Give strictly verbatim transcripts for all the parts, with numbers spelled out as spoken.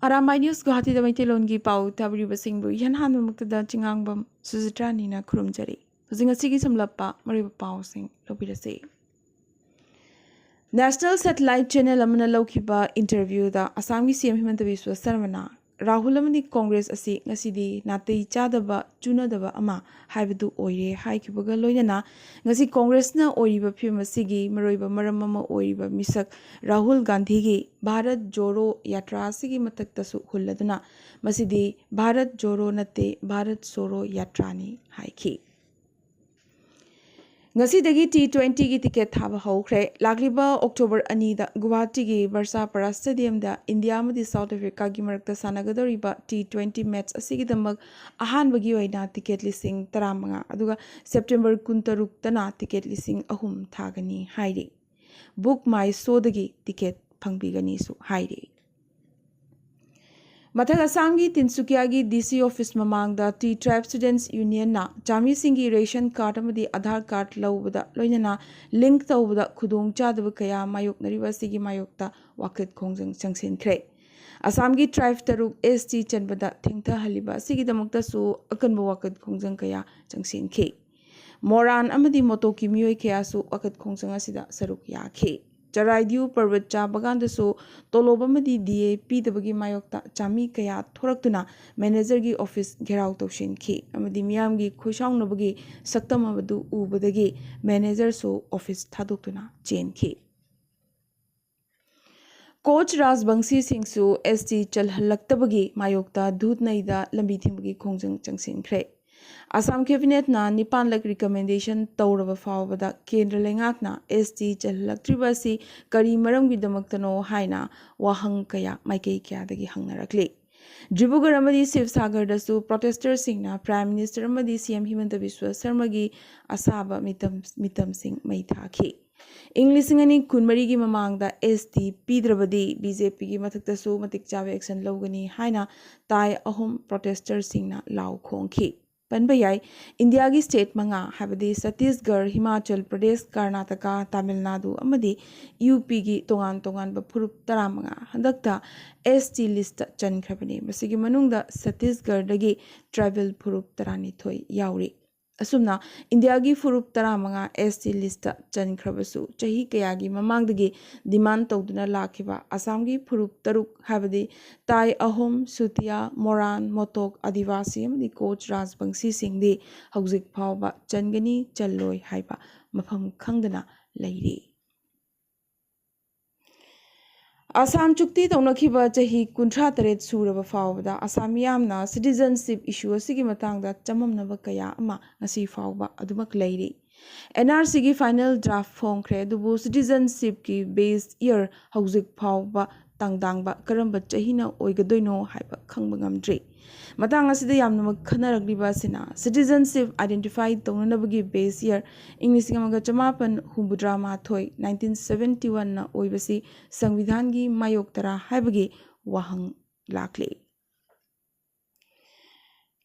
Arambai news ꯒꯨꯋꯥꯍꯥꯇꯤꯗ ꯃꯩꯇꯩꯂꯣꯟꯒꯤ ꯄꯥꯎ ꯇꯥꯕꯤꯔꯤꯕꯁꯤꯡꯕꯨ ꯏꯍꯥꯟ ꯍꯥꯟꯕꯃꯛꯇꯗ ꯆꯤꯉꯥꯡꯕꯝ ꯁꯨꯖꯤꯇ꯭ꯔꯥꯅꯤꯅ ꯈꯨꯔꯨꯝꯖꯔꯤ꯫ ꯍꯧꯖꯤꯛ ꯉꯁꯤꯒꯤ ꯁꯝꯂꯞꯄ ꯃꯔꯨꯑꯣꯏꯕ ꯄꯥꯎꯁꯤꯡ ꯂꯧꯕꯤꯔꯁꯤ꯫ National Satellite Channel ꯑꯃꯅ ꯂꯧꯈꯤꯕ interview ꯗ ꯑꯁꯥꯝꯒꯤ C M ꯍꯤꯃꯟꯇ ꯕꯤꯁ꯭ꯋ ꯁꯔꯃꯅ ꯔꯥꯍꯨꯜ ꯑꯃꯗꯤ ꯀꯣꯡꯒ꯭ꯔꯦꯁ ꯑꯁꯤ ꯉꯁꯤꯗꯤ ꯅꯥꯇꯩ ꯆꯥꯗꯕ, ꯆꯨꯅꯗꯕ ꯑꯃ ꯍꯥꯏꯕꯗꯨ ꯑꯣꯏꯔꯦ ꯍꯥꯏꯈꯤꯕꯒ ꯂꯣꯏꯅꯅ ꯉꯁꯤ ꯀꯣꯡꯒ꯭ꯔꯦꯁꯅ ꯑꯣꯏꯔꯤꯕ ꯐꯤꯕꯝ ꯑꯁꯤꯒꯤ ꯃꯔꯨꯑꯣꯏꯕ ꯃꯔꯝ ꯑꯃ ꯑꯣꯏꯔꯤꯕ ꯃꯤꯁꯛ ꯔꯥꯍꯨꯜ ꯒꯥꯟꯙꯤꯒꯤ ꯚꯥꯔꯠ ꯖꯣꯔꯣ ꯌꯥꯇ꯭ꯔꯥ ꯑꯁꯤꯒꯤ ꯃꯊꯛꯇꯁꯨ ꯍꯨꯜꯂꯗꯨꯅ ꯃꯁꯤꯗꯤ ꯚꯥꯔꯠ ꯖꯣꯔꯣ ꯅꯠꯇꯦ, ꯚꯥꯔꯠ ꯁꯣꯔꯣ ꯌꯥꯇ꯭ꯔꯥꯅꯤ ꯍꯥꯏꯈꯤ꯫ ꯉꯁꯤꯗꯒꯤ T twenty ꯒꯤ ticket ꯊꯥꯕ ꯍꯧꯈ꯭ꯔꯦ꯫ ꯂꯥꯛꯂꯤꯕ October ꯑꯅꯤꯗ ꯒꯨꯋꯥꯍꯥꯇꯤꯒꯤ ꯕꯔꯁꯥꯄꯥꯔꯥ stadium ꯗ ꯏꯟꯗꯤꯌꯥ ꯑꯃꯗꯤ ꯁꯥꯎꯠ ꯑꯐ꯭ꯔꯤꯀꯥꯒꯤ ꯃꯔꯛꯇ ꯁꯥꯟꯅꯒꯗꯧꯔꯤꯕ T twenty match ꯑꯁꯤꯒꯤꯗꯃꯛ ꯑꯍꯥꯟꯕꯒꯤ ꯑꯣꯏꯅ ticket ꯂꯤꯁꯤꯡ ꯇꯔꯥꯃꯉꯥ, ꯑꯗꯨꯒ September ꯀꯨꯟꯇꯔꯨꯛꯇꯅ ticket ꯂꯤꯁꯤꯡ ꯑꯍꯨꯝ ꯊꯥꯒꯅꯤ ꯍꯥꯏꯔꯤ꯫ Book My Show ꯗꯒꯤ ticket ꯐꯪꯕꯤꯒꯅꯤꯁꯨ ꯍꯥꯏꯔꯤ꯫ ꯃꯊꯛ ꯑꯁꯥꯝꯒꯤ ꯇꯤꯟꯁꯨꯀꯤꯌꯥꯒꯤ D C office ꯃꯃꯥꯡꯗ Tea Tribe Students Union ꯅ ꯆꯥꯃꯤꯁꯤꯡꯒꯤ ration card ꯑꯃꯗꯤ Aadhaar card ꯂꯧꯕꯗ ꯂꯣꯏꯅꯅ link ꯇꯧꯕꯗ ꯈꯨꯗꯣꯡꯆꯥꯗꯕ ꯀꯌꯥ ꯃꯥꯌꯣꯛꯅꯔꯤꯕ ꯑꯁꯤꯒꯤ ꯃꯥꯌꯣꯛꯇ ꯋꯥꯀꯠ ꯈꯣꯡꯖꯪ ꯆꯪꯁꯤꯟꯈ꯭ꯔꯦ꯫ ꯑꯁꯥꯝꯒꯤ tribe ꯇꯔꯨꯛ S T ꯆꯟꯕꯗ ꯊꯦꯡꯊꯍꯜꯂꯤꯕ ꯑꯁꯤꯒꯤꯗꯃꯛꯇꯁꯨ ꯑꯀꯟꯕ ꯋꯥꯀꯠ ꯈꯣꯡꯖꯪ ꯀꯌꯥ ꯆꯪꯁꯤꯟꯈꯤ꯫ ꯃꯣꯔꯥꯟ ꯑꯃꯗꯤ ꯃꯣꯇꯣꯛꯀꯤ ꯃꯤꯑꯣꯏ ꯀꯌꯥꯁꯨ ꯋꯥꯀꯠ ꯈꯣꯡꯖꯪ ꯑꯁꯤꯗ ꯁꯔꯨꯛ ꯌꯥꯈꯤ꯫ ꯆꯔꯥꯏꯗꯤꯌꯨ ꯄꯔꯕꯠ ꯆꯥ ꯕꯒꯥꯟꯗꯁꯨ ꯇꯣꯂꯣꯞ ꯑꯃꯗꯤ D A ꯄꯤꯗꯕꯒꯤ ꯃꯥꯌꯣꯛꯇ ꯆꯥꯃꯤ ꯀꯌꯥ ꯊꯣꯔꯛꯇꯨꯅ manager ꯒꯤ office ꯘꯦꯔꯥꯎ ꯇꯧꯁꯤꯟꯈꯤ ꯑꯃꯗꯤ ꯃꯤꯌꯥꯝꯒꯤ ꯈꯣꯏꯁꯥꯎꯅꯕꯒꯤ ꯁꯛꯇꯝ ꯑꯗꯨ ꯎꯕꯗꯒꯤ manager ꯁꯨ office ꯊꯥꯗꯣꯛꯇꯨꯅ ꯆꯦꯟꯈꯤ꯫ ꯀꯣꯆ ꯔꯥꯖꯕꯪꯁꯤ ꯁꯤꯡꯁꯨ S T ꯆꯜꯍꯜꯂꯛꯇꯕꯒꯤ ꯃꯥꯌꯣꯛꯇ ꯙꯨꯠꯅꯩꯗ ꯂꯝꯕꯤ ꯊꯤꯡꯕꯒꯤ ꯈꯣꯡꯖꯪ ꯆꯪꯁꯤꯟꯈ꯭ꯔꯦ꯫ ꯑꯁꯥꯝ cabinet ꯅ ꯅꯤꯄꯥꯟꯂꯛ recommendation ꯇꯧꯔꯕ ꯐꯥꯎꯕꯗ ꯀꯦꯟꯗ꯭ꯔ ꯂꯩꯉꯥꯛꯅ S T ꯆꯜꯍꯜꯂꯛꯇ꯭ꯔꯤꯕ ꯑꯁꯤ ꯀꯔꯤ ꯃꯔꯝꯒꯤꯗꯃꯛꯇꯅꯣ ꯍꯥꯏꯅ ꯋꯥꯍꯪ ꯀꯌꯥ ꯃꯥꯏꯀꯩ ꯀꯌꯥꯗꯒꯤ ꯍꯪꯅꯔꯛꯂꯤ꯫ ꯗꯤꯕ꯭ꯔꯨꯒꯔ ꯑꯃꯗꯤ ꯁꯤꯕꯁꯥꯒꯔꯗꯁꯨ protester ꯁꯤꯡꯅ Prime Minister ꯑꯃꯗꯤ C M ꯍꯤꯃꯟꯇ ꯕꯤꯁ꯭ꯋ ꯁꯔꯃꯒꯤ ꯑꯁꯥꯕ ꯃꯤꯇꯝ, ꯃꯤꯇꯝꯁꯤꯡ ꯃꯩ ꯊꯥꯈꯤ꯫ ꯏꯪ ꯂꯤꯁꯤꯡ ꯑꯅꯤ ꯀꯨꯟꯃꯔꯤꯒꯤ ꯃꯃꯥꯡꯗ S T ꯄꯤꯗ꯭ꯔꯕꯗꯤ B J P ꯒꯤ ꯃꯊꯛꯇꯁꯨ ꯃꯇꯤꯛ ꯆꯥꯕ action ꯂꯧꯒꯅꯤ ꯍꯥꯏꯅ ꯇꯥꯏ ꯑꯍꯨꯝ protester ꯁꯤꯡꯅ ꯂꯥꯎ ꯈꯣꯡꯈꯤ꯫ ꯄꯟꯕ ꯌꯥꯏ꯫ ꯏꯟꯗꯤꯌꯥꯒꯤ ꯁ꯭ꯇꯦꯠ ꯃꯉꯥ, ꯍꯥꯏꯕꯗꯤ ꯁꯠꯇꯤꯁꯒꯔ, ꯍꯤꯃꯥꯆꯜ ꯄ꯭ꯔꯗꯦꯁ, ꯀꯔꯅꯥꯇꯀꯥ, ꯇꯥꯃꯤꯜ ꯅꯥꯗꯨ ꯑꯃꯗꯤ ꯌꯨ ꯄꯤꯒꯤ ꯇꯣꯉꯥꯟ ꯇꯣꯉꯥꯟꯕ ꯐꯨꯔꯨꯞ ꯇꯔꯥꯃꯉꯥ ꯍꯟꯗꯛꯇ ꯑꯦꯁ ꯇꯤ ꯂꯤꯁꯇ ꯆꯟꯈ꯭ꯔꯕꯅꯤ꯫ ꯃꯁꯤꯒꯤ ꯃꯅꯨꯡꯗ ꯁꯠꯇꯤꯁꯒꯔꯗꯒꯤ ꯇ꯭ꯔꯥꯏꯕꯦꯜ ꯐꯨꯔꯨꯞ ꯇꯔꯥꯅꯤꯊꯣꯏ ꯌꯥꯎꯔꯤ꯫ ꯑꯁꯨꯝꯅ ꯏꯟꯗꯤꯌꯥꯒꯤ ꯐꯨꯔꯨꯞ ꯇꯔꯥꯃꯉꯥ ꯑꯦꯁ ꯇꯤ ꯂꯤꯁꯇ ꯆꯟꯈ꯭ꯔꯕꯁꯨ, ꯆꯍꯤ ꯀꯌꯥꯒꯤ ꯃꯃꯥꯡꯗꯒꯤ ꯗꯤꯃꯥꯟ ꯇꯧꯗꯨꯅ ꯂꯥꯛꯈꯤꯕ ꯑꯁꯥꯝꯒꯤ ꯐꯨꯔꯨꯞ ꯇꯔꯨꯛ, ꯍꯥꯏꯕꯗꯤ ꯇꯥꯏ, ꯑꯍꯣꯝ, ꯁꯨꯇꯤꯌꯥ, ꯃꯣꯔꯥꯟ, ꯃꯣꯇꯣꯛ, ꯑꯥꯗꯤꯋꯥꯁꯤ ꯑꯃꯗꯤ ꯀꯣꯆ ꯔꯥꯖꯕꯪꯁꯤꯁꯤꯡꯗꯤ ꯍꯧꯖꯤꯛ ꯐꯥꯎꯕ ꯆꯟꯒꯅꯤ ꯆꯜꯂꯣꯏ ꯍꯥꯏꯕ ꯃꯐꯝ ꯈꯪꯗꯅ ꯂꯩꯔꯤ꯫ ꯑꯁꯥꯝ ꯆꯨꯛꯇꯤ ꯇꯧꯅꯈꯤꯕ ꯆꯍꯤ ꯀꯨꯟꯊ꯭ꯔꯥ ꯇꯔꯦꯠ ꯁꯨꯔꯕ ꯐꯥꯎꯕꯗ ꯑꯁꯥꯝ ꯃꯤꯌꯥꯝꯅ ꯁꯤꯇꯤꯖꯟꯁꯤꯞ ꯏꯁꯨ ꯑꯁꯤꯒꯤ ꯃꯇꯥꯡꯗ ꯆꯃꯝꯅꯕ ꯀꯌꯥ ꯑꯃ ꯉꯁꯤ ꯐꯥꯎꯕ ꯑꯗꯨꯃꯛ ꯂꯩꯔꯤ꯫ ꯑꯦꯟ ꯑꯥꯔ ꯁꯤꯒꯤ ꯐꯥꯏꯅꯦꯜ ꯗ꯭ꯔꯥꯐ ꯐꯣꯡꯈ꯭ꯔꯦ, ꯑꯗꯨꯕꯨ ꯁꯤꯇꯤꯖꯟꯁꯤꯞꯀꯤ ꯕꯦꯁ ꯏꯌꯔ ꯍꯧꯖꯤꯛ ꯐꯥꯎꯕ ꯇꯥꯡꯗꯥꯡꯕ ꯀꯔꯝꯕ ꯆꯍꯤꯅ ꯑꯣꯏꯒꯗꯣꯏꯅꯣ ꯍꯥꯏꯕ ꯈꯪꯕ ꯉꯝꯗ꯭ꯔꯤ꯫ ꯃꯇꯥꯡ ꯑꯁꯤꯗ ꯌꯥꯝꯅꯃꯛ ꯈꯟꯅꯔꯛꯂꯤꯕ ꯑꯁꯤꯅ, ꯁꯤꯇꯤꯖꯟꯁꯤꯞ ꯑꯥꯏꯗꯦꯟꯇꯤꯐꯥꯏ ꯇꯧꯅꯅꯕꯒꯤ ꯕꯦꯁ ꯏꯌꯔ ꯏꯪ ꯂꯤꯁꯤꯡ ꯑꯃꯒ ꯆꯃꯥꯄꯟ ꯍꯨꯝꯐꯨꯇꯔꯥ ꯃꯥꯊꯣꯏ, ꯅꯥꯏꯟꯇꯤꯟ ꯁꯕꯦꯟꯇꯤ ꯋꯥꯟꯅ ꯑꯣꯏꯕꯁꯤ ꯁꯪꯕꯤꯙꯥꯟꯒꯤ ꯃꯥꯌꯣꯛꯇꯔꯥ ꯍꯥꯏꯕꯒꯤ ꯋꯥꯍꯪ ꯂꯥꯛꯂꯤ꯫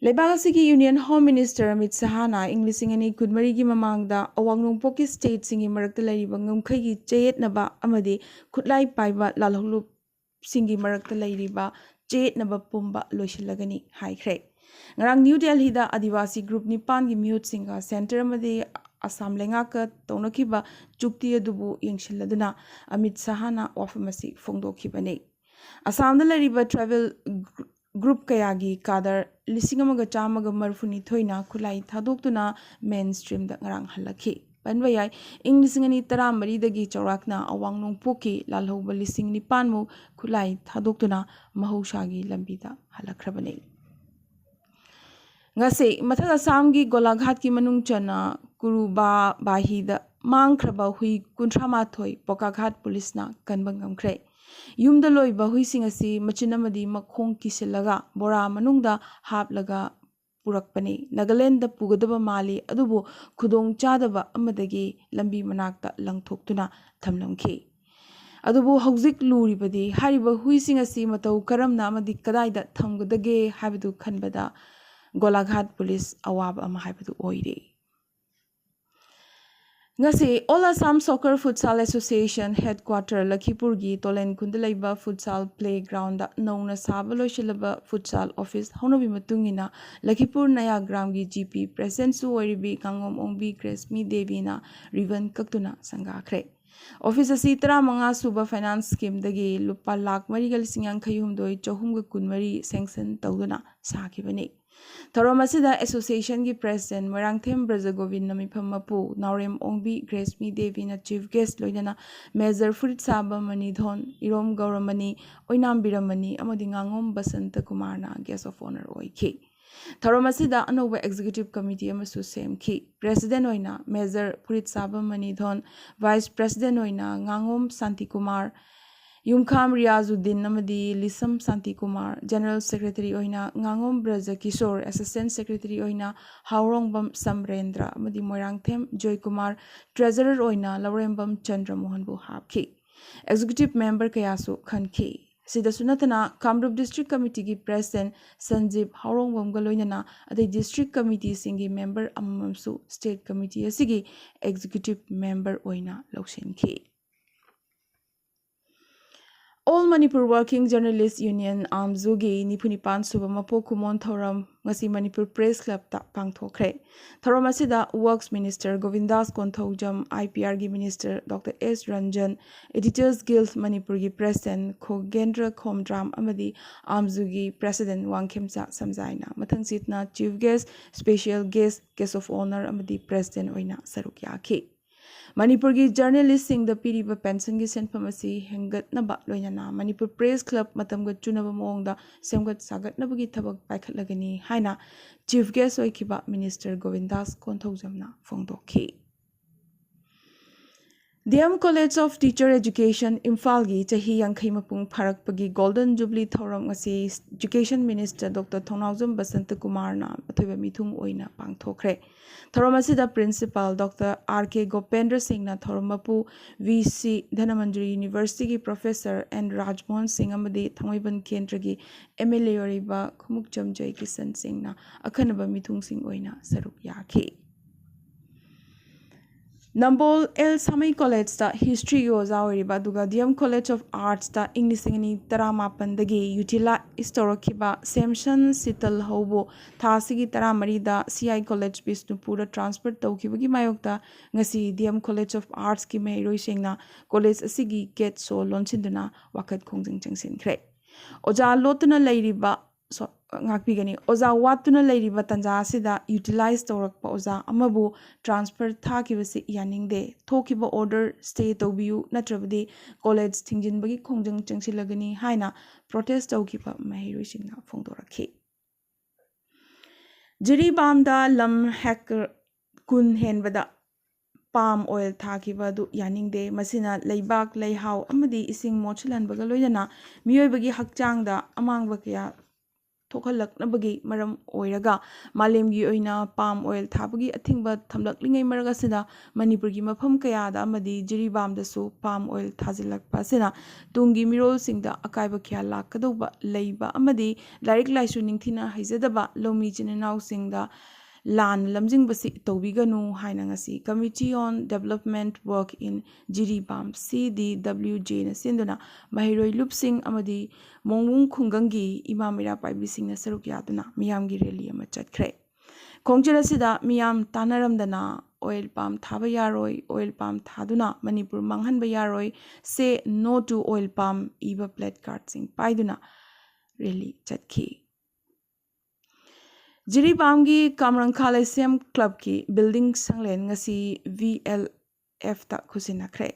ꯂꯩꯕꯥꯛ ꯑꯁꯤꯒꯤ ꯌꯨꯅꯤꯌꯟ ꯍꯣꯝ ꯃꯤꯅꯤꯁꯇꯔ ꯑꯃꯤꯠ ꯁꯍꯥꯅ ꯏꯪ ꯂꯤꯁꯤꯡ ꯑꯅꯤ ꯀꯨꯟꯃꯔꯤꯒꯤ ꯃꯃꯥꯡꯗ ꯑꯋꯥꯡ ꯅꯣꯡꯄꯣꯛꯀꯤ ꯁ꯭ꯇꯦꯠꯁꯤꯡꯒꯤ ꯃꯔꯛꯇ ꯂꯩꯔꯤꯕ ꯉꯝꯈꯩꯒꯤ ꯆꯌꯦꯠꯅꯕ ꯑꯃꯗꯤ ꯈꯨꯠꯂꯥꯏ ꯄꯥꯏꯕ ꯂꯥꯜꯍꯧꯂꯨꯞꯁꯤꯡꯒꯤ ꯃꯔꯛꯇ ꯂꯩꯔꯤꯕ ꯆꯌꯦꯠꯅꯕ ꯄꯨꯝꯕ ꯂꯣꯏꯁꯤꯜꯂꯒꯅꯤ ꯍꯥꯏꯈ꯭ꯔꯦ꯫ ꯉꯔꯥꯡ ꯅ꯭ꯌꯨ ꯗꯦꯜꯍꯤꯗ ꯑꯥꯗꯤꯋꯥꯁꯤ ꯒ꯭ꯔꯨꯞ ꯅꯤꯄꯥꯟꯒꯤ ꯃꯤꯍꯨꯠꯁꯤꯡꯒ ꯁꯦꯟꯇꯔ ꯑꯃꯗꯤ ꯑꯁꯥꯝ ꯂꯩꯉꯥꯛꯀ ꯇꯧꯅꯈꯤꯕ ꯆꯨꯛꯇꯤ ꯑꯗꯨꯕꯨ ꯌꯦꯡꯁꯤꯜꯂꯗꯨꯅ ꯑꯃꯤꯠ ꯁꯍꯥꯅ ꯋꯥꯐꯝ ꯑꯁꯤ ꯐꯣꯡꯗꯣꯛꯈꯤꯕꯅꯤ꯫ ꯑꯁꯥꯝꯗ ꯂꯩꯔꯤꯕ ꯇ꯭ꯔꯥꯏꯕꯦꯜ ꯒ꯭ꯔꯨꯞ ꯀꯌꯥꯒꯤ ꯀꯥꯗꯔ ꯂꯤꯁꯤꯡ ꯑꯃꯒ ꯆꯥꯝꯃꯒ ꯃꯔꯤꯐꯨꯅꯤꯊꯣꯏꯅ ꯈꯨꯠꯂꯥꯏ ꯊꯥꯗꯣꯛꯇꯨꯅ ꯃꯦꯟ ꯁ꯭ꯇ꯭ꯔꯤꯝꯗ ꯉꯔꯥꯡ ꯍꯜꯂꯛꯈꯤ꯫ ꯄꯟꯕ ꯌꯥꯏ, ꯏꯪ ꯂꯤꯁꯤꯡ ꯑꯅꯤ ꯇꯔꯥꯃꯔꯤꯗꯒꯤ ꯆꯥꯎꯔꯥꯛꯅ ꯑꯋꯥꯡ ꯅꯣꯡꯄꯣꯛꯀꯤ ꯂꯥꯜꯍꯧꯕ ꯂꯤꯁꯤꯡ ꯅꯤꯄꯥꯟꯃꯨꯛ ꯈꯨꯠꯂꯥꯏ ꯊꯥꯗꯣꯛꯇꯨꯅ ꯃꯍꯧꯁꯥꯒꯤ ꯂꯝꯕꯤꯗ ꯍꯜꯂꯛꯈ꯭ꯔꯕꯅꯤ꯫ ꯉꯁꯤ ꯃꯊꯛ ꯑꯁꯥꯝꯒꯤ ꯒꯣꯂꯥꯘꯥꯠꯀꯤ ꯃꯅꯨꯡ ꯆꯟꯅ ꯀꯨꯔꯨꯕꯥꯕꯥꯍꯤꯗ ꯃꯥꯡꯈ꯭ꯔꯕ ꯍꯨꯏ ꯀꯨꯟꯊ꯭ꯔꯥ ꯃꯥꯊꯣꯏ ꯕꯣꯀꯥꯘꯥꯠ ꯄꯨꯂꯤꯁꯅ ꯀꯟꯕ ꯉꯝꯈ꯭ꯔꯦ꯫ ꯌꯨꯝꯗ ꯂꯣꯏꯕ ꯍꯨꯏꯁꯤꯡ ꯑꯁꯤ ꯃꯆꯤꯟ ꯑꯃꯗꯤ ꯃꯈꯣꯡ ꯀꯤꯁꯤꯜꯂꯒ ꯕꯣꯔꯥ ꯃꯅꯨꯡꯗ ꯍꯥꯞꯂꯒ ꯄꯨꯔꯛꯄꯅꯤ꯫ ꯅꯥꯒꯥꯂꯦꯟꯗ ꯄꯨꯒꯗꯕ ꯃꯥꯜꯂꯤ, ꯑꯗꯨꯕꯨ ꯈꯨꯗꯣꯡ ꯆꯥꯗꯕ ꯑꯃꯗꯒꯤ ꯂꯝꯕꯤ ꯃꯅꯥꯛꯇ ꯂꯪꯊꯣꯛꯇꯨꯅ ꯊꯝꯂꯝꯈꯤ꯫ ꯑꯗꯨꯕꯨ ꯍꯧꯖꯤꯛ ꯂꯨꯔꯤꯕꯗꯤ ꯍꯥꯏꯔꯤꯕ ꯍꯨꯏꯁꯤꯡ ꯑꯁꯤ ꯃꯇꯧ ꯀꯔꯝꯅ ꯑꯃꯗꯤ ꯀꯗꯥꯏꯗ ꯊꯝꯒꯗꯒꯦ ꯍꯥꯏꯕꯗꯨ ꯈꯟꯕꯗ ꯒꯣꯂꯥꯘꯥꯠ ꯄꯨꯂꯤꯁ ꯑꯋꯥꯕ ꯑꯃ ꯍꯥꯏꯕꯗꯨ ꯑꯣꯏꯔꯦ꯫ ꯉꯁꯤ All Assam Soccer Futsal Association headquarter ꯂꯈꯤꯄꯨꯔꯒꯤ ꯇꯣꯂꯦꯟ ꯈꯨꯟꯗ ꯂꯩꯕ futsal playgroundꯗ ꯅꯧꯅ ꯁꯥꯕ ꯂꯣꯏꯁꯤꯜꯂꯕ futsal office ꯍꯧꯅꯕꯤ ꯃꯇꯨꯡ ꯏꯟꯅ ꯂꯈꯤꯄꯨꯔ ꯅꯌꯥ ꯒ꯭ꯔꯥꯝꯒꯤ GP presidentꯁꯨ ꯑꯣꯏꯔꯤꯕꯤ ꯉꯥꯉꯣꯝ ꯑꯣꯡꯕꯤ ꯒ꯭ꯔꯦꯁꯃꯤ ꯗꯦꯕꯤꯅ ribbon ꯀꯛꯇꯨꯅ ꯁꯪꯒꯥꯈ꯭ꯔꯦ꯫ Office ꯑꯁꯤ ꯇꯔꯥꯃꯉꯥ ꯁꯨꯕ finance schemeꯗꯒꯤ ꯂꯨꯄꯥ ꯂꯥꯈ ꯃꯔꯤꯒ ꯂꯤꯁꯤꯡ ꯌꯥꯡꯈꯩ ꯍꯨꯝꯗꯣꯏ ꯆꯍꯨꯝꯒ ꯀꯨꯟꯃꯔꯤ sanction ꯇꯧꯗꯨꯅ ꯁꯥꯈꯤꯕꯅꯤ꯫ ꯊꯧꯔꯝ ꯑꯁꯤꯗ associationꯒꯤ president ꯃꯣꯏꯔꯥꯡꯊꯦꯝ ꯕ꯭ꯔꯖꯒꯣꯕꯤꯟꯗ ꯃꯤꯐꯝ ꯃꯄꯨ ꯅꯥꯎꯔꯦꯝ ꯑꯣꯡꯕꯤ ꯒ꯭ꯔꯦꯁꯃꯤ ꯗꯦꯕꯤꯅ chief guest ꯂꯣꯏꯅꯅ Major ꯐꯨꯔꯤꯠ ꯁꯥꯕ ꯃꯅꯤꯙꯣꯟ, ꯏꯔꯣꯝ ꯒꯧꯔꯃꯅꯤ, ꯑꯣꯏꯅꯥꯝ ꯕꯤꯔꯃꯅꯤ ꯑꯃꯗꯤ ꯉꯥꯉꯣꯝ ꯕꯁꯟꯇ ꯀꯨꯃꯥꯔꯅ guest of honour ꯑꯣꯏꯈꯤ꯫ ꯊꯧꯔꯝ ꯑꯁꯤꯗ ꯑꯅꯧꯕ executive committee ꯑꯃꯁꯨ ꯁꯦꯝꯈꯤ꯫ President ꯑꯣꯏꯅ Major ꯐꯨꯔꯤꯠ ꯁꯥꯕ ꯃꯅꯤꯙꯣꯟ, Vice President ꯑꯣꯏꯅ ꯉꯥꯉꯣꯝ ꯁꯥꯟꯇꯤꯀꯨꯃꯥꯔ, ꯌꯨꯝꯈꯥꯝ ꯔꯤꯌꯥꯖꯨꯗꯤꯟ ꯑꯃꯗꯤ ꯂꯤꯁꯝ ꯁꯥꯟꯇꯤꯀꯨꯃꯥꯔ, General Secretary ꯑꯣꯏꯅ ꯉꯥꯉꯣꯝ ꯕ꯭ꯔꯖ ꯀꯤꯁꯣꯔ, Assistant Secretary ꯑꯣꯏꯅ ꯍꯥꯎꯔꯣꯡꯕꯝ ꯁꯝꯔꯦꯟꯗ꯭ꯔ ꯑꯃꯗꯤ ꯃꯣꯏꯔꯥꯡꯊꯦꯝ ꯖꯣꯏꯀꯨꯃꯥꯔ, Treasurer ꯑꯣꯏꯅ ꯂꯧꯔꯦꯝꯕꯝ ꯆꯟꯗ꯭ꯔꯃꯣꯍꯟꯕꯨ ꯍꯥꯞꯈꯤ꯫ Executive member ꯀꯌꯥꯁꯨ ꯈꯟꯈꯤ꯫ ꯑꯁꯤꯗꯁꯨ ꯅꯠꯇꯅ ꯀꯥꯃꯔꯨꯞ District Committeeꯒꯤ President ꯁꯟꯖꯤꯞ ꯍꯥꯎꯔꯣꯡꯕꯝꯒ ꯂꯣꯏꯅꯅ ꯑꯇꯩ district committeeꯁꯤꯡꯒꯤ member ꯑꯃꯃꯝꯁꯨ state committee ꯑꯁꯤꯒꯤ executive member ꯑꯣꯏꯅ ꯂꯧꯁꯤꯟꯈꯤ꯫ All Manipur Working Journalist Union, ꯑꯥꯝꯖꯨꯒꯤ ꯅꯤꯐꯨ ꯅꯤꯄꯥꯟ ꯁꯨꯕ ꯃꯄꯣꯛ ꯀꯨꯝꯑꯣꯟ ꯊꯧꯔꯝ ꯉꯁꯤ ꯃꯅꯤꯄꯨꯔ Press Clubꯇ ꯄꯥꯡꯊꯣꯛꯈ꯭ꯔꯦ꯫ ꯊꯧꯔꯝ ꯑꯁꯤꯗ Works Minister ꯒꯣꯕꯤꯟꯗꯥꯁ Konthoujam, IPRꯒꯤ Minister Doctor S Ranjan, Editors Guild ꯃꯅꯤꯄꯨꯔꯒꯤ President ꯈꯣꯒꯦꯟꯗ꯭ꯔ ꯈꯣꯝꯗ꯭ꯔꯥꯝ ꯑꯃꯗꯤ ꯑꯥꯝꯖꯨꯒꯤ President Wangkhemcha ꯁꯝꯖꯥꯏꯅ ꯃꯊꯪꯁꯤꯠꯅ chief guest, special guest, guest of honour ꯑꯃꯗꯤ President ꯑꯣꯏꯅ ꯁꯔꯨꯛ ꯌꯥꯈꯤ꯫ ꯃꯅꯤꯄꯨꯔꯒꯤ journalistꯁꯤꯡꯗ ꯄꯤꯔꯤꯕ pensionꯒꯤ ꯁꯦꯟꯐꯝ ꯑꯁꯤ ꯍꯦꯟꯒꯠꯅꯕ ꯂꯣꯏꯅꯅ ꯃꯅꯤꯄꯨꯔ Press Club ꯃꯇꯝꯒ ꯆꯨꯅꯕ ꯃꯑꯣꯡꯗ ꯁꯦꯝꯒꯠ ꯁꯥꯒꯠꯅꯕꯒꯤ ꯊꯕꯛ ꯄꯥꯏꯈꯠꯂꯒꯅꯤ ꯍꯥꯏꯅ chief guest ꯑꯣꯏꯈꯤꯕ Minister ꯒꯣꯕꯤꯟꯗꯥꯁ ꯀꯣꯟꯊꯧꯖꯝꯅ ꯐꯣꯡꯗꯣꯛꯈꯤ꯫ D M College of Teacher Education ꯏꯝꯐꯥꯜꯒꯤ ꯆꯍꯤ ꯌꯥꯡꯈꯩ ꯃꯄꯨꯡ ꯐꯥꯔꯛꯄꯒꯤ Golden Jubilee ꯊꯧꯔꯝ ꯉꯁꯤ Education Minister Doctor ꯊꯧꯅꯥꯎꯖꯝ ꯕꯁꯟꯇ ꯀꯨꯃꯥꯔꯅ ꯑꯊꯣꯏꯕ ꯃꯤꯊꯨꯡ ꯑꯣꯏꯅ ꯄꯥꯡꯊꯣꯛꯈ꯭ꯔꯦ꯫ ꯊꯧꯔꯝ ꯑꯁꯤꯗ Principal Doctor R K ꯒꯣꯄꯦꯟꯗ꯭ꯔ ꯁꯤꯡꯅ ꯊꯧꯔꯝ ꯃꯄꯨ V C Dhanamanjuri Universityꯒꯤ Professor N ꯔꯥꯖꯃꯣꯍꯟ ꯁꯤꯡ ꯑꯃꯗꯤ ꯊꯥꯡꯃꯩꯕꯟ ꯀꯦꯟꯗ꯭ꯔꯒꯤ M L A ꯑꯣꯏꯔꯤꯕ ꯈꯨꯃꯨꯛꯆꯝ ꯖꯌꯀꯤꯁꯟ ꯁꯤꯡꯅ ꯑꯈꯟꯅꯕ ꯃꯤꯊꯨꯡꯁꯤꯡ ꯑꯣꯏꯅ ꯁꯔꯨꯛ ꯌꯥꯈꯤ꯫ ꯅꯝꯕꯣꯜ ꯑꯦꯜ ꯁꯥꯃꯩ Collegeꯇ Historyꯒꯤ ꯑꯣꯖꯥ ꯑꯣꯏꯔꯤꯕ ꯑꯗꯨꯒ D M College of Artsꯇ ꯏꯪ ꯂꯤꯁꯤꯡ ꯑꯅꯤ ꯇꯔꯥꯃꯥꯄꯟꯗꯒꯤ utilize ꯇꯧꯔꯛꯈꯤꯕ ꯁꯦꯝꯁꯟ ꯁꯤꯇꯜ ꯍꯧꯕꯨ ꯊꯥ ꯑꯁꯤꯒꯤ ꯇꯔꯥꯃꯔꯤꯗ C I College ꯕꯤꯁꯅꯨꯄꯨꯔꯗ transfer ꯇꯧꯈꯤꯕꯒꯤ ꯃꯥꯌꯣꯛꯇ ꯉꯁꯤ D M College of Artsꯀꯤ ꯃꯍꯩꯔꯣꯏꯁꯤꯡꯅ college ꯑꯁꯤꯒꯤ gate ꯁꯣ ꯂꯣꯟꯁꯤꯟꯗꯨꯅ ꯋꯥꯀꯠ ꯈꯣꯡꯖꯪ ꯆꯪꯁꯤꯟꯈ꯭ꯔꯦ꯫ ꯑꯣꯖꯥ ꯂꯣꯠꯇꯨꯅ ꯂꯩꯔꯤꯕ, ꯁꯣ-, ꯉꯥꯛꯄꯤꯒꯅꯤ꯫ ꯑꯣꯖꯥ ꯋꯥꯠꯇꯨꯅ ꯂꯩꯔꯤꯕ ꯇꯥꯟꯖꯥ ꯑꯁꯤꯗ utilize ꯇꯧꯔꯛꯄ ꯑꯣꯖꯥ ꯑꯃꯕꯨ transfer ꯊꯥꯈꯤꯕꯁꯤ ꯌꯥꯅꯤꯡꯗꯦ꯫ ꯊꯣꯛꯈꯤꯕ order stay ꯇꯧꯕꯤꯌꯨ, ꯅꯠꯇ꯭ꯔꯕꯗꯤ college ꯊꯤꯡꯖꯤꯟꯕꯒꯤ ꯈꯣꯡꯖꯪ ꯆꯪꯁꯤꯜꯂꯒꯅꯤ ꯍꯥꯏꯅ protest ꯇꯧꯈꯤꯕ ꯃꯍꯩꯔꯣꯏꯁꯤꯡꯅ ꯐꯣꯡꯗꯣꯔꯛꯈꯤ꯫ ꯖꯤꯔꯤꯕꯥꯝꯗ ꯂꯝ hectare ꯀꯨꯟ ꯍꯦꯟꯕꯗ palm oil ꯊꯥꯈꯤꯕ ꯑꯗꯨ ꯌꯥꯅꯤꯡꯗꯦ꯫ ꯃꯁꯤꯅ ꯂꯩꯕꯥꯛ, ꯂꯩꯍꯥꯎ ꯑꯃꯗꯤ ꯏꯁꯤꯡ ꯃꯣꯠꯁꯤꯜꯍꯟꯕꯒ ꯂꯣꯏꯅꯅ ꯃꯤꯑꯣꯏꯕꯒꯤ ꯍꯛꯆꯥꯡꯗ ꯑꯃꯥꯡꯕ ꯀꯌꯥ ꯊꯣꯛꯍꯜꯂꯛꯅꯕꯒꯤ ꯃꯔꯝ ꯑꯣꯏꯔꯒ ꯃꯥꯂꯦꯝꯒꯤ ꯑꯣꯏꯅ palm oil ꯊꯥꯕꯒꯤ ꯑꯊꯤꯡꯕ ꯊꯝꯂꯛꯂꯤꯉꯩ ꯃꯔꯛ ꯑꯁꯤꯗ ꯃꯅꯤꯄꯨꯔꯒꯤ ꯃꯐꯝ ꯀꯌꯥꯗ ꯑꯃꯗꯤ ꯖꯤꯔꯤꯕꯥꯝꯗꯁꯨ palm oil ꯊꯥꯖꯤꯜꯂꯛꯄ ꯑꯁꯤꯅ ꯇꯨꯡꯒꯤ ꯃꯤꯔꯣꯜꯁꯤꯡꯗ ꯑꯀꯥꯏꯕ ꯀꯌꯥ ꯂꯥꯛꯀꯗꯧꯕ ꯂꯩꯕ ꯑꯃꯗꯤ ꯂꯥꯏꯔꯤꯛ ꯂꯥꯏꯁꯨ ꯅꯤꯡꯊꯤꯅ ꯍꯩꯖꯗꯕ ꯂꯧꯃꯤ ꯏꯆꯤꯟ ꯏꯅꯥꯎꯁꯤꯡꯗ ꯂꯥꯟꯅ ꯂꯝꯖꯤꯡꯕꯁꯤ ꯇꯧꯕꯤꯒꯅꯨ ꯍꯥꯏꯅ ꯉꯁꯤ Committee on Development Work in Jiribam, C D W J ꯅ ꯁꯤꯟꯗꯨꯅ ꯃꯍꯩꯔꯣꯏ ꯂꯨꯞꯁꯤꯡ ꯑꯃꯗꯤ ꯃꯣꯡꯕꯨꯡ ꯈꯨꯡꯒꯪꯒꯤ ꯏꯃꯥ ꯃꯩꯔꯥ ꯄꯥꯏꯕꯤꯁꯤꯡꯅ ꯁꯔꯨꯛ ꯌꯥꯗꯨꯅ ꯃꯤꯌꯥꯝꯒꯤ rally ꯑꯃ ꯆꯠꯈ꯭ꯔꯦ꯫ ꯈꯣꯡꯆꯠ ꯑꯁꯤꯗ ꯃꯤꯌꯥꯝ ꯇꯥꯟꯅꯔꯝꯗꯅ oil palm ꯊꯥꯕ ꯌꯥꯔꯣꯏ, oil palm ꯊꯥꯗꯨꯅ ꯃꯅꯤꯄꯨꯔ ꯃꯥꯡꯍꯟꯕ ꯌꯥꯔꯣꯏ, Say No to Oil Palm ꯏꯕ placardꯁꯤꯡ ꯄꯥꯏꯗꯨꯅ rally ꯆꯠꯈꯤ꯫ ꯖꯤꯔꯤꯕꯥꯝꯒꯤ ꯀꯥꯝꯔꯪꯈꯥ ꯂꯩꯁꯦꯝ clubꯀꯤ building ꯁꯪꯂꯦꯟ ꯉꯁꯤ V L Fꯇ ꯈꯨꯠꯁꯤꯟꯅꯈ꯭ꯔꯦ꯫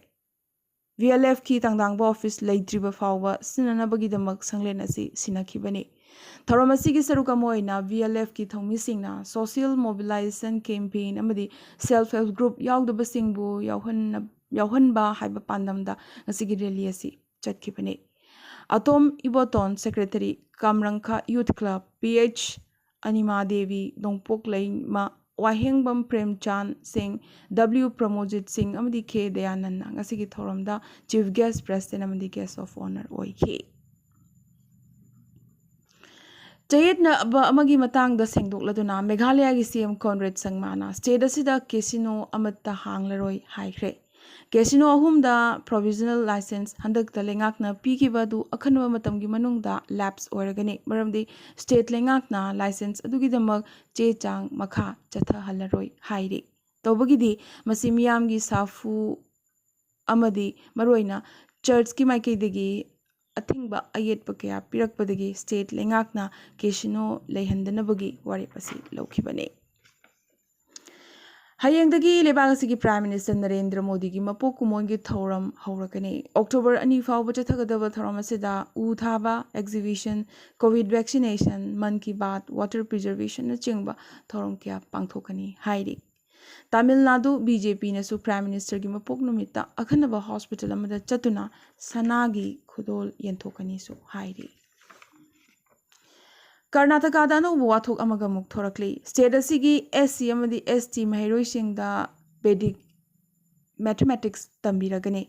V L Fꯀꯤ ꯇꯥꯡꯗꯥꯡꯕ office ꯂꯩꯇ꯭ꯔꯤꯕ ꯐꯥꯎꯕ ꯁꯤꯟꯅꯅꯕꯒꯤꯗꯃꯛ ꯁꯪꯂꯦꯟ ꯑꯁꯤ ꯁꯤꯟꯅꯈꯤꯕꯅꯤ꯫ ꯊꯧꯔꯝ ꯑꯁꯤꯒꯤ ꯁꯔꯨꯛ ꯑꯃ ꯑꯣꯏꯅ V L Fꯀꯤ ꯊꯧꯃꯤꯁꯤꯡꯅ social mobilization campaign ꯑꯃꯗꯤ self help group ꯌꯥꯎꯗꯕꯁꯤꯡꯕꯨ ꯌꯥꯎꯍꯟꯅ-, ꯌꯥꯎꯍꯟꯕ ꯍꯥꯏꯕ ꯄꯥꯟꯗꯝꯗ ꯉꯁꯤꯒꯤ ꯔꯦꯂꯤ ꯑꯁꯤ ꯆꯠꯈꯤꯕꯅꯤ꯫ Atom Iboton, secretary, Kamrangkha youth club, P H Anima Devi, Nongpok Leima, ꯋꯥꯍꯦꯡꯕꯝ ꯄ꯭ꯔꯦꯝꯆꯥꯟ ꯁꯤꯡ, ꯗꯕ꯭ꯂꯤꯎ ꯄ꯭ꯔꯃꯣꯖꯤꯠ ꯁꯤꯡ ꯑꯃꯗꯤ ꯈꯦ ꯗꯌꯥꯅꯟꯗ ꯉꯁꯤꯒꯤ ꯊꯧꯔꯝꯗ ꯆꯤꯐ ꯒꯦꯁ, ꯄ꯭ꯔꯦꯁꯤꯗꯦꯟ ꯑꯃꯗꯤ ꯒꯦꯁ ꯑꯣꯐ ꯑꯣꯅꯔ ꯑꯣꯏꯈꯤ꯫ ꯆꯌꯦꯠꯅꯕ ꯑꯃꯒꯤ ꯃꯇꯥꯡꯗ ꯁꯦꯡꯗꯣꯛꯂꯗꯨꯅ ꯃꯦꯘꯥꯂꯌꯥꯒꯤ ꯁꯤ ꯑꯦꯝ ꯀꯣꯟꯔꯦꯗ ꯁꯪꯃꯥꯅ ꯁ꯭ꯇꯦꯠ ꯑꯁꯤꯗ ꯀꯦꯁꯤꯅꯣ ꯑꯃꯠꯇ ꯍꯥꯡꯂꯔꯣꯏ ꯍꯥꯏꯈ꯭ꯔꯦ꯫ ꯀꯦꯁꯤꯅꯣ ꯑꯍꯨꯝꯗ ꯄ꯭ꯔꯣꯚꯤꯖꯅꯦꯜ ꯂꯥꯏꯁꯦꯟꯁ ꯍꯟꯗꯛꯇ ꯂꯩꯉꯥꯛꯅ ꯄꯤꯈꯤꯕ ꯑꯗꯨ ꯑꯈꯟꯅꯕ ꯃꯇꯝꯒꯤ ꯃꯅꯨꯡꯗ ꯂꯦꯞꯁ ꯑꯣꯏꯔꯒꯅꯤ, ꯃꯔꯝꯗꯤ ꯁ꯭ꯇꯦꯠ ꯂꯩꯉꯥꯛꯅ ꯂꯥꯏꯁꯦꯟꯁ ꯑꯗꯨꯒꯤꯗꯃꯛ ꯆꯦ ꯆꯥꯡ ꯃꯈꯥ ꯆꯠꯊꯍꯜꯂꯔꯣꯏ ꯍꯥꯏꯔꯤ꯫ ꯇꯧꯕꯒꯤꯗꯤ ꯃꯁꯤ ꯃꯤꯌꯥꯝꯒꯤ ꯁꯥꯐꯨ ꯑꯃꯗꯤ ꯃꯔꯨꯑꯣꯏꯅ ꯆꯔꯆꯀꯤ ꯃꯥꯏꯀꯩꯗꯒꯤ ꯑꯊꯤꯡꯕ ꯑꯌꯦꯠꯄ ꯀꯌꯥ ꯄꯤꯔꯛꯄꯗꯒꯤ ꯁ꯭ꯇꯦꯠ ꯂꯩꯉꯥꯛꯅ ꯀꯦꯁꯤꯅꯣ ꯂꯩꯍꯟꯗꯅꯕꯒꯤ ꯋꯥꯔꯦꯞ ꯑꯁꯤ ꯂꯧꯈꯤꯕꯅꯤ꯫ ꯍꯌꯦꯡꯗꯒꯤ ꯂꯩꯕꯥꯛ ꯑꯁꯤꯒꯤ ꯄ꯭ꯔꯥꯏꯝ ꯃꯤꯅꯤꯁꯇꯔ ꯅꯔꯦꯟꯗ꯭ꯔ ꯃꯣꯗꯤꯒꯤ ꯃꯄꯣꯛ ꯀꯨꯝꯑꯣꯟꯒꯤ ꯊꯧꯔꯝ ꯍꯧꯔꯛꯀꯅꯤ꯫ ꯑꯣꯛꯇꯣꯕꯔ ꯑꯅꯤ ꯐꯥꯎꯕ ꯆꯠꯊꯒꯗꯕ ꯊꯧꯔꯝ ꯑꯁꯤꯗ ꯎ ꯊꯥꯕ, exhibition, COVID vaccination, Mann Ki Baat, water ꯄ꯭ꯔꯤꯖꯔꯕꯦꯁꯟꯅꯆꯤꯡꯕ ꯊꯧꯔꯝ ꯀꯌꯥ ꯄꯥꯡꯊꯣꯛꯀꯅꯤ ꯍꯥꯏꯔꯤ꯫ ꯇꯥꯃꯤꯜ ꯅꯥꯗꯨ ꯕꯤ ꯖꯦ ꯄꯤꯅꯁꯨ ꯄ꯭ꯔꯥꯏꯝ ꯃꯤꯅꯤꯁꯇꯔꯒꯤ ꯃꯄꯣꯛ ꯅꯨꯃꯤꯠꯇ ꯑꯈꯟꯅꯕ ꯍꯣꯁꯄꯤꯇꯥꯜ ꯑꯃꯗ ꯆꯠꯇꯨꯅ ꯁꯅꯥꯒꯤ ꯈꯨꯗꯣꯜ ꯌꯦꯟꯊꯣꯛꯀꯅꯤꯁꯨ ꯍꯥꯏꯔꯤ꯫ ꯀꯔꯅꯥꯇꯀꯥꯗ ꯑꯅꯧꯕ ꯋꯥꯊꯣꯛ ꯑꯃꯒ ꯑꯃꯨꯛ ꯊꯣꯔꯛꯂꯤ꯫ ꯁ꯭ꯇꯦꯠ ꯑꯁꯤꯒꯤ ꯑꯦꯁ ꯁꯤ ꯑꯃꯗꯤ ꯑꯦꯁ ꯇꯤ ꯃꯍꯩꯔꯣꯏꯁꯤꯡꯗ ꯕꯦꯗꯤꯛ ꯃꯦꯊꯃꯦꯇꯤꯛꯁ ꯇꯝꯕꯤꯔꯒꯅꯤ꯫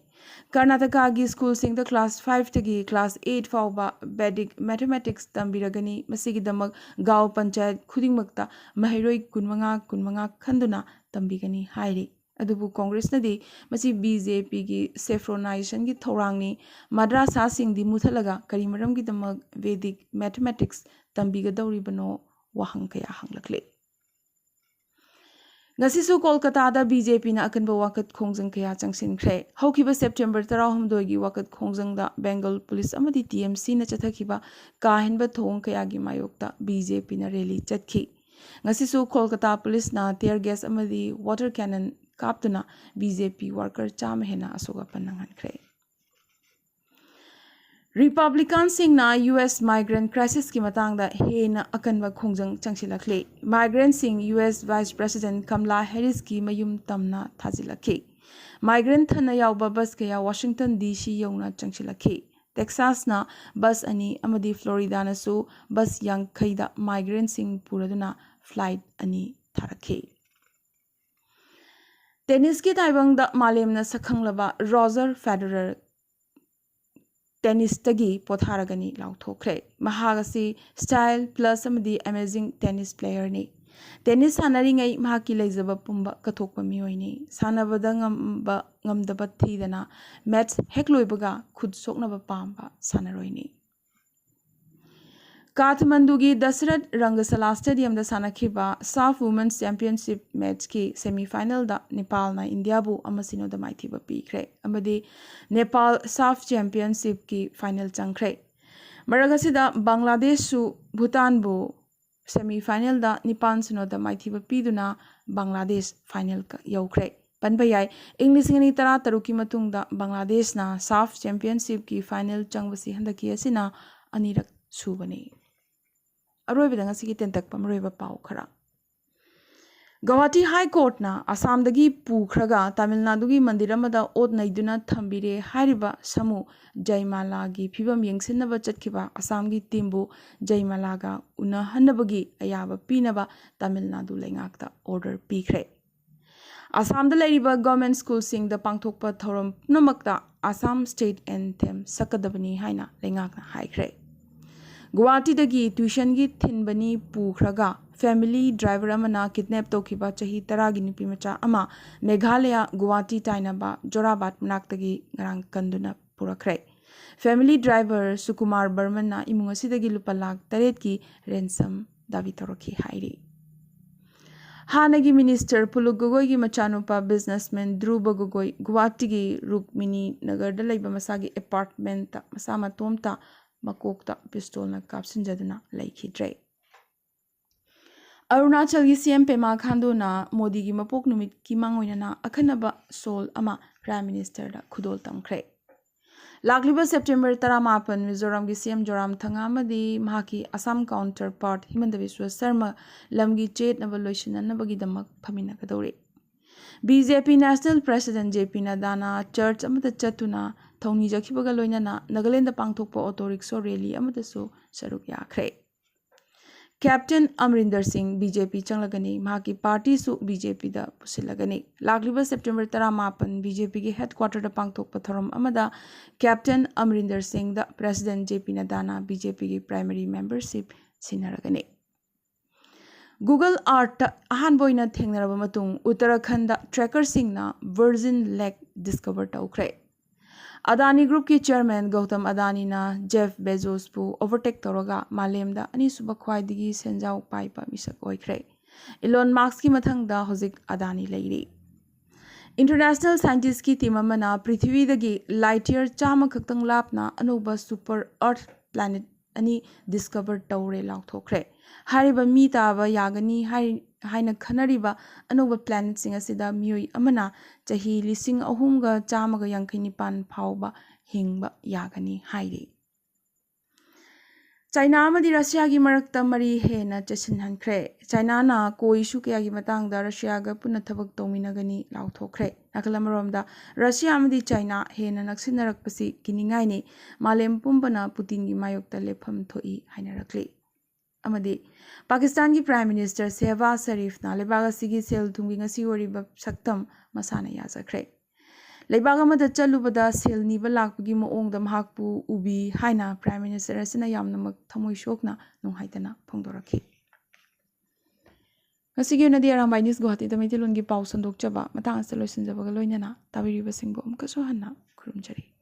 ꯀꯔꯅꯥꯇꯀꯥꯒꯤ ꯁ꯭ꯀꯨꯜꯁꯤꯡꯗ ꯀ꯭ꯂꯥꯁ ꯐꯥꯏꯚꯇꯒꯤ ꯀ꯭ꯂꯥꯁ ꯑꯩꯠ ꯐꯥꯎꯕ ꯕꯦꯗꯤꯛ ꯃꯦꯊꯃꯦꯇꯤꯛꯁ ꯇꯝꯕꯤꯔꯒꯅꯤ꯫ ꯃꯁꯤꯒꯤꯗꯃꯛ ꯒꯥꯎ ꯄꯟꯆꯥꯌꯠ ꯈꯨꯗꯤꯡꯃꯛꯇ ꯃꯍꯩꯔꯣꯏ ꯀꯨꯟꯃꯉꯥ ꯀꯨꯟꯃꯉꯥ ꯈꯟꯗꯨꯅ ꯇꯝꯕꯤꯒꯅꯤ ꯍꯥꯏꯔꯤ꯫ ꯑꯗꯨꯕꯨ ꯀꯣꯡꯒ꯭ꯔꯦꯁꯅꯗꯤ ꯃꯁꯤ ꯕꯤ ꯖꯦ ꯄꯤꯒꯤ ꯁꯦꯐ꯭ꯔꯣꯅꯥꯏꯖꯦꯁꯟꯒꯤ ꯊꯧꯔꯥꯡꯅꯤ, ꯃꯗ꯭ꯔꯥꯁꯥꯁꯤꯡꯗꯤ ꯃꯨꯊꯠꯂꯒ ꯀꯔꯤ ꯃꯔꯝꯒꯤꯗꯃꯛ ꯕꯦꯗꯤꯛ ꯃꯦꯊꯃꯦꯇꯤꯛꯁ ꯇꯝꯕꯤꯒꯗꯧꯔꯤꯕꯅꯣ ꯋꯥꯍꯪ ꯀꯌꯥ ꯍꯪꯂꯛꯂꯤ꯫ ꯉꯁꯤꯁꯨ ꯀꯣꯜꯀꯇꯥꯗ ꯕꯤ ꯖꯦ ꯄꯤꯅ ꯑꯀꯟꯕ ꯋꯥꯀꯠ ꯈꯣꯡꯖꯪ ꯀꯌꯥ ꯆꯪꯁꯤꯟꯈ꯭ꯔꯦ꯫ ꯍꯧꯈꯤꯕ ꯁꯦꯞꯇꯦꯝꯕꯔ ꯇꯔꯥꯍꯨꯝꯗꯣꯏꯒꯤ ꯋꯥꯀꯠ ꯈꯣꯡꯖꯪꯗ ꯕꯦꯡꯒꯜ ꯄꯨꯂꯤꯁ ꯑꯃꯗꯤ ꯇꯤ ꯑꯦꯝ ꯁꯤꯅ ꯆꯠꯊꯈꯤꯕ ꯀꯥ ꯍꯦꯟꯕ ꯊꯧꯑꯣꯡ ꯀꯌꯥꯒꯤ ꯃꯥꯌꯣꯛꯇ ꯕꯤ ꯖꯦ ꯄꯤꯅ ꯔꯦꯂꯤ ꯆꯠꯈꯤ꯫ ꯉꯁꯤꯁꯨ ꯀꯣꯜꯀꯇꯥ ꯄꯨꯂꯤꯁꯅ tear gas ꯑꯃꯗꯤ water cannon ꯀꯥꯞꯇꯨꯅ ꯕꯤ ꯖꯦ ꯄꯤ worker ꯆꯥꯝꯃ ꯍꯦꯟꯅ ꯑꯁꯣꯛ ꯑꯄꯟ ꯅꯪꯍꯟꯈ꯭ꯔꯦ꯫ ꯔꯤꯄꯕ꯭ꯂꯤꯀꯥꯟꯁꯤꯡꯅ ꯌꯨ ꯑꯦꯁ migrant crisisꯀꯤ ꯃꯇꯥꯡꯗ ꯍꯦꯟꯅ ꯑꯀꯟꯕ ꯈꯣꯡꯖꯪ ꯆꯪꯁꯤꯜꯂꯛꯂꯤ꯫ Migrantꯁꯤꯡ ꯌꯨ ꯑꯦꯁ Vice President ꯀꯝꯂꯥ ꯍꯦꯔꯤꯁꯀꯤ ꯃꯌꯨꯝ ꯇꯝꯅ ꯊꯥꯖꯤꯜꯂꯛꯈꯤ꯫ Migrant ꯊꯟꯅ ꯌꯥꯎꯕ ꯕꯁ ꯀꯌꯥ ꯋꯥꯁꯤꯡꯇꯟ ꯗꯤ ꯁꯤ ꯌꯧꯅ ꯆꯪꯁꯤꯜꯂꯛꯈꯤ꯫ ꯇꯦꯛꯁꯥꯁꯅ ꯕꯁ ꯑꯅꯤ ꯑꯃꯗꯤ ꯐ꯭ꯂꯣꯔꯤꯗꯥꯅꯁꯨ ꯕꯁ ꯌꯥꯡꯈꯩꯗ migrantꯁꯤꯡ ꯄꯨꯔꯗꯨꯅ flight ꯑꯅꯤ ꯊꯥꯔꯛꯈꯤ꯫ Tennisꯀꯤ ꯇꯥꯏꯕꯪꯗ ꯃꯥꯂꯦꯝꯅ ꯁꯛꯈꯪꯂꯕ ꯔꯣꯖꯔ ꯐꯦꯗꯔꯔ tennisꯇꯒꯤ ꯄꯣꯊꯥꯔꯒꯅꯤ ꯂꯥꯎꯊꯣꯛꯈ꯭ꯔꯦ꯫ ꯃꯍꯥꯛ ꯑꯁꯤ style plus ꯑꯃꯗꯤ amazing tennis playerꯅꯤ꯫ Tennis ꯁꯥꯟꯅꯔꯤꯉꯩ ꯃꯍꯥꯛꯀꯤ ꯂꯩꯖꯕ ꯄꯨꯝꯕ ꯀꯠꯊꯣꯛꯄ ꯃꯤꯑꯣꯏꯅꯤ꯫ ꯁꯥꯟꯅꯕꯗ ꯉꯝꯕ ꯉꯝꯗꯕ ꯊꯤꯗꯅ match ꯍꯦꯛ ꯂꯣꯏꯕꯒ ꯈꯨꯠ ꯁꯣꯛꯅꯕ ꯄꯥꯝꯕ ꯁꯥꯟꯅꯔꯣꯏꯅꯤ꯫ ꯀꯥꯊꯃꯟꯗꯨꯒꯤ ꯗꯁꯔꯠ ꯔꯪꯒꯁꯥꯂꯥ stadiumꯗ ꯁꯥꯟꯅꯈꯤꯕ SAFF Women's Championship matchꯀꯤ semifinalꯗ ꯅꯦꯄꯥꯜꯅ ꯏꯟꯗꯤꯌꯥꯕꯨ ꯑꯃ ꯁꯤꯅꯣꯗ ꯃꯥꯏꯊꯤꯕ ꯄꯤꯈ꯭ꯔꯦ ꯑꯃꯗꯤ ꯅꯦꯄꯥꯜ SAFF Championshipꯀꯤ final ꯆꯪꯈ꯭ꯔꯦ꯫ ꯃꯔꯛ ꯑꯁꯤꯗ ꯕꯪꯒ꯭ꯂꯥꯗꯦꯁꯁꯨ ꯚꯨꯇꯥꯟꯕꯨ semifinalꯗ ꯅꯤꯄꯥꯟ ꯁꯤꯅꯣꯗ ꯃꯥꯏꯊꯤꯕ ꯄꯤꯗꯨꯅ ꯕꯪꯒ꯭ꯂꯥꯗꯦꯁ final ꯀ-, ꯌꯧꯈ꯭ꯔꯦ꯫ ꯄꯟꯕ ꯌꯥꯏ, ꯏꯪ ꯂꯤꯁꯤꯡ ꯑꯅꯤ ꯇꯔꯥ ꯇꯔꯨꯛꯀꯤ ꯃꯇꯨꯡꯗ ꯕꯪꯒ꯭ꯂꯥꯗꯦꯁꯅ SAFF Championshipꯀꯤ final ꯆꯪꯕꯁꯤ ꯍꯟꯗꯛꯀꯤ ꯑꯁꯤꯅ ꯑꯅꯤꯔꯛ ꯁꯨꯕꯅꯤ꯫ ꯑꯔꯣꯏꯕꯗ ꯉꯁꯤꯒꯤ ꯇꯦꯟꯇꯛꯄ ꯃꯔꯨꯑꯣꯏꯕ ꯄꯥꯎ ꯈꯔ꯫ ꯒꯧꯍꯥꯇꯤ High Courtꯅ ꯑꯁꯥꯝꯗꯒꯤ ꯄꯨꯈ꯭ꯔꯒ ꯇꯥꯃꯤꯜ ꯅꯥꯗꯨꯒꯤ ꯃꯟꯗꯤꯔ ꯑꯃꯗ ꯑꯣꯠ ꯅꯩꯗꯨꯅ ꯊꯝꯕꯤꯔꯦ ꯍꯥꯏꯔꯤꯕ ꯁꯥꯃꯨ ꯖꯩꯃꯥꯂꯥꯒꯤ ꯐꯤꯕꯝ ꯌꯦꯡꯁꯤꯟꯅꯕ ꯆꯠꯈꯤꯕ ꯑꯁꯥꯝꯒꯤ teamꯕꯨ ꯖꯩꯃꯥꯂꯥꯒ ꯎꯅꯍꯟꯅꯕꯒꯤ ꯑꯌꯥꯕ ꯄꯤꯅꯕ ꯇꯥꯃꯤꯜ ꯅꯥꯗꯨ ꯂꯩꯉꯥꯛꯇ order ꯄꯤꯈ꯭ꯔꯦ꯫ ꯑꯁꯥꯝꯗ ꯂꯩꯔꯤꯕ government schoolꯁꯤꯡꯗ ꯄꯥꯡꯊꯣꯛꯄ ꯊꯧꯔꯝ ꯄꯨꯝꯅꯃꯛꯇ Assam State Anthem ꯁꯛꯀꯗꯕꯅꯤ ꯍꯥꯏꯅ ꯂꯩꯉꯥꯛꯅ ꯍꯥꯏꯈ꯭ꯔꯦ꯫ ꯒꯨꯋꯥꯍꯥꯇꯤꯗꯒꯤ tuitionꯒꯤ ꯊꯤꯟꯕꯅꯤ ꯄꯨꯈ꯭ꯔꯒ family driver ꯑꯃꯅ kidnap ꯇꯧꯈꯤꯕ ꯆꯍꯤ ꯇꯔꯥꯒꯤ ꯅꯨꯄꯤ ꯃꯆꯥ ꯑꯃ ꯃꯦꯘꯥꯂꯌꯥ ꯒꯨꯋꯥꯍꯥꯇꯤ ꯇꯥꯏꯅꯕ ꯖꯣꯔꯥꯕꯥꯠ ꯃꯅꯥꯛꯇꯒꯤ ꯉꯔꯥꯡ ꯀꯟꯗꯨꯅ ꯄꯨꯔꯛꯈ꯭ꯔꯦ꯫ Family driver ꯁꯨꯀꯨꯃꯥꯔ ꯕꯔꯃꯟꯅ ꯏꯃꯨꯡ ꯑꯁꯤꯗꯒꯤ ꯂꯨꯄꯥ ꯂꯥꯈ ꯇꯔꯦꯠꯀꯤ ransom ꯗꯥꯕꯤ ꯇꯧꯔꯛꯈꯤ ꯍꯥꯏꯔꯤ꯫ ꯍꯥꯟꯅꯒꯤ minister ꯄꯨꯂꯨ ꯒꯣꯒꯣꯏꯒꯤ ꯃꯆꯥꯅꯨꯄꯥ businessman ꯙ꯭ꯔꯨꯕ ꯒꯣꯒꯣꯏ ꯒꯨꯋꯥꯍꯥꯇꯤꯒꯤ ꯔꯨꯛꯃꯤꯅꯤ ꯅꯒꯔꯗ ꯂꯩꯕ ꯃꯁꯥꯒꯤ apartmentꯇ ꯃꯁꯥ ꯃꯇꯣꯝꯇ ꯃꯀꯣꯛꯇ pistolꯅ ꯀꯥꯞꯁꯤꯟꯖꯗꯨꯅ ꯂꯩꯈꯤꯗ꯭ꯔꯦ꯫ ꯑꯔꯨꯅꯥꯆꯜꯒꯤ CM ꯄꯦꯃꯥ ꯈꯥꯟꯗꯨꯅ ꯃꯣꯗꯤꯒꯤ ꯃꯄꯣꯛ ꯅꯨꯃꯤꯠꯀꯤ ꯃꯥꯡꯑꯣꯏꯅꯅ ꯑꯈꯟꯅꯕ ꯁꯣꯜ ꯑꯃ Prime Ministerꯗ ꯈꯨꯗꯣꯜ ꯇꯝꯈ꯭ꯔꯦ꯫ ꯂꯥꯛꯂꯤꯕ September ꯇꯔꯥꯃꯥꯄꯟ ꯃꯤꯖꯣꯔꯥꯝꯒꯤ CM ꯖꯣꯔꯥꯝꯊꯪꯒꯥ ꯑꯃꯗꯤ ꯃꯍꯥꯛꯀꯤ ꯑꯁꯥꯝ counterpart ꯍꯤꯃꯟꯇ ꯕꯤꯁ꯭ꯋ ꯁꯔꯃ ꯂꯝꯒꯤ ꯆꯌꯦꯠꯅꯕ ꯂꯣꯏꯁꯤꯟꯅꯅꯕꯒꯤꯗꯃꯛ ꯐꯝꯃꯤꯟꯅꯒꯗꯧꯔꯤ꯫ ꯕꯤ ꯖꯦ ꯄꯤ National President ꯖꯦ ꯄꯤ ꯅꯗꯥꯅ church ꯑꯃꯗ ꯆꯠꯇꯨꯅ ꯊꯧꯅꯤꯖꯈꯤꯕꯒ ꯂꯣꯏꯅꯅ ꯅꯥꯒꯥꯂꯦꯟꯗ ꯄꯥꯡꯊꯣꯛꯄ auto rickshaw rally ꯑꯃꯗꯁꯨ ꯁꯔꯨꯛ ꯌꯥꯈ꯭ꯔꯦ꯫ Captain Amarinder Singh B J P ꯆꯪꯂꯒꯅꯤ, ꯃꯍꯥꯛꯀꯤ partyꯁꯨ B J P ꯗ ꯄꯨꯁꯤꯜꯂꯒꯅꯤ꯫ ꯂꯥꯛꯂꯤꯕ September ꯇꯔꯥꯃꯥꯄꯟ B J P ꯒꯤ headquarterꯗ ꯄꯥꯡꯊꯣꯛꯄ ꯊꯧꯔꯝ ꯑꯃꯗ Captain Amarinder Singhꯗ President J P ꯅꯗꯥꯅ B J P ꯒꯤ primary membership ꯁꯤꯟꯅꯔꯒꯅꯤ꯫ Google Earthꯇ ꯑꯍꯥꯟꯕ ꯑꯣꯏꯅ ꯊꯦꯡꯅꯔꯕ ꯃꯇꯨꯡ ꯎꯠꯇꯔꯥꯈꯟꯗ trekkerꯁꯤꯡꯅ Virgin Lake discover ꯇꯧꯈ꯭ꯔꯦ꯫ ꯑꯗꯥꯅꯤ Groupꯀꯤ chairman ꯒꯧꯇꯝ ꯑꯗꯥꯅꯤꯅ Jeff Bezosꯄꯨ overtake ꯇꯧꯔꯒ ꯃꯥꯂꯦꯝꯗ ꯑꯅꯤꯁꯨꯕ ꯈ꯭ꯋꯥꯏꯗꯒꯤ ꯁꯦꯟꯖꯥꯎ ꯄꯥꯏꯕ ꯃꯤꯁꯛ ꯑꯣꯏꯈ꯭ꯔꯦ꯫ Elon Muskꯀꯤ ꯃꯊꯪꯗ ꯍꯧꯖꯤꯛ ꯑꯗꯥꯅꯤ ꯂꯩꯔꯤ꯫ International scientistꯀꯤ team ꯑꯃꯅ ꯄ꯭ꯔꯤꯊꯤꯕꯤꯗꯒꯤ light year ꯆꯥꯝꯃ ꯈꯛꯇꯪ ꯂꯥꯞꯅ ꯑꯅꯧꯕ super Earth planet ꯑꯅꯤ discover ꯇꯧꯔꯦ ꯂꯥꯎꯊꯣꯛꯈ꯭ꯔꯦ꯫ ꯍꯥꯏꯔꯤꯕ ꯃꯤ ꯇꯥꯕ ꯌꯥꯒꯅꯤ ꯍꯥꯏ-, ꯍꯥꯏꯅ ꯈꯟꯅꯔꯤꯕ ꯑꯅꯧꯕ planetꯁꯤꯡ ꯑꯁꯤꯗ ꯃꯤꯑꯣꯏ ꯑꯃꯅ ꯆꯍꯤ ꯂꯤꯁꯤꯡ ꯑꯍꯨꯝꯒ ꯆꯥꯝꯃꯒ ꯌꯥꯡꯈꯩ ꯅꯤꯄꯥꯟ ꯐꯥꯎꯕ ꯍꯤꯡꯕ ꯌꯥꯒꯅꯤ ꯍꯥꯏꯔꯤ꯫ ꯆꯥꯏꯅꯥ ꯑꯃꯗꯤ ꯔꯁꯤꯌꯥꯒꯤ ꯃꯔꯛꯇ ꯃꯔꯤ ꯍꯦꯟꯅ ꯆꯦꯠꯁꯤꯟꯍꯟꯈ꯭ꯔꯦ꯫ ꯆꯥꯏꯅꯥꯅ ꯀꯣ issue ꯀꯌꯥꯒꯤ ꯃꯇꯥꯡꯗ ꯔꯁꯤꯌꯥꯒ ꯄꯨꯟꯅ ꯊꯕꯛ ꯇꯧꯃꯤꯟꯅꯒꯅꯤ ꯂꯥꯎꯊꯣꯛꯈ꯭ꯔꯦ꯫ ꯅꯥꯀꯜ ꯑꯃꯔꯣꯝꯗ, ꯔꯁꯤꯌꯥ ꯑꯃꯗꯤ ꯆꯥꯏꯅꯥ ꯍꯦꯟꯅ ꯅꯛꯁꯤꯟꯅꯔꯛꯄꯁꯤ ꯀꯤꯅꯤꯡꯉꯥꯏꯅꯤ, ꯃꯥꯂꯦꯝ ꯄꯨꯝꯕꯅ ꯄꯨꯇꯤꯟꯒꯤ ꯃꯥꯌꯣꯛꯇ ꯂꯦꯞꯐꯝ ꯊꯣꯛꯏ ꯍꯥꯏꯅꯔꯛꯂꯤ꯫ ꯑꯃꯗꯤ ꯄꯥꯀꯤꯁꯇꯥꯟꯒꯤ Prime Minister ꯁꯦꯍꯕꯥꯖ ꯁꯔꯤꯐꯅ ꯂꯩꯕꯥꯛ ꯑꯁꯤꯒꯤ ꯁꯦꯜ ꯊꯨꯝꯒꯤ ꯉꯁꯤ ꯑꯣꯏꯔꯤꯕ ꯁꯛꯇꯝ ꯃꯁꯥꯅ ꯌꯥꯖꯈ꯭ꯔꯦ꯫ ꯂꯩꯕꯥꯛ ꯑꯃꯗ ꯆꯠꯂꯨꯕꯗ ꯁꯦꯜ ꯅꯤꯕ ꯂꯥꯛꯄꯒꯤ ꯃꯑꯣꯡꯗ ꯃꯍꯥꯛꯄꯨ ꯎꯕꯤ ꯍꯥꯏꯅ Prime Minister ꯑꯁꯤꯅ ꯌꯥꯝꯅꯃꯛ ꯊꯃꯣꯏ ꯁꯣꯛꯅ ꯅꯨꯡꯉꯥꯏꯇꯅ ꯐꯣꯡꯗꯣꯔꯛꯈꯤ꯫ ꯉꯁꯤꯒꯤ ꯑꯣꯏꯅꯗꯤ ꯑꯔꯥꯝꯕꯥꯏ News ꯒꯨꯋꯥꯍꯥꯇꯤꯗ ꯃꯩꯇꯩꯂꯣꯟꯒꯤ ꯄꯥꯎ ꯁꯟꯗꯣꯛꯆꯕ ꯃꯇꯥꯡ ꯑꯁꯤꯗ ꯂꯣꯏꯁꯤꯟꯖꯕꯒ ꯂꯣꯏꯅꯅ ꯇꯥꯕꯤꯔꯤꯕꯁꯤꯡꯕꯨ ꯑꯃꯨꯛꯀꯁꯨ ꯍꯟꯅ ꯈꯨꯔꯨꯝꯖꯔꯤ꯫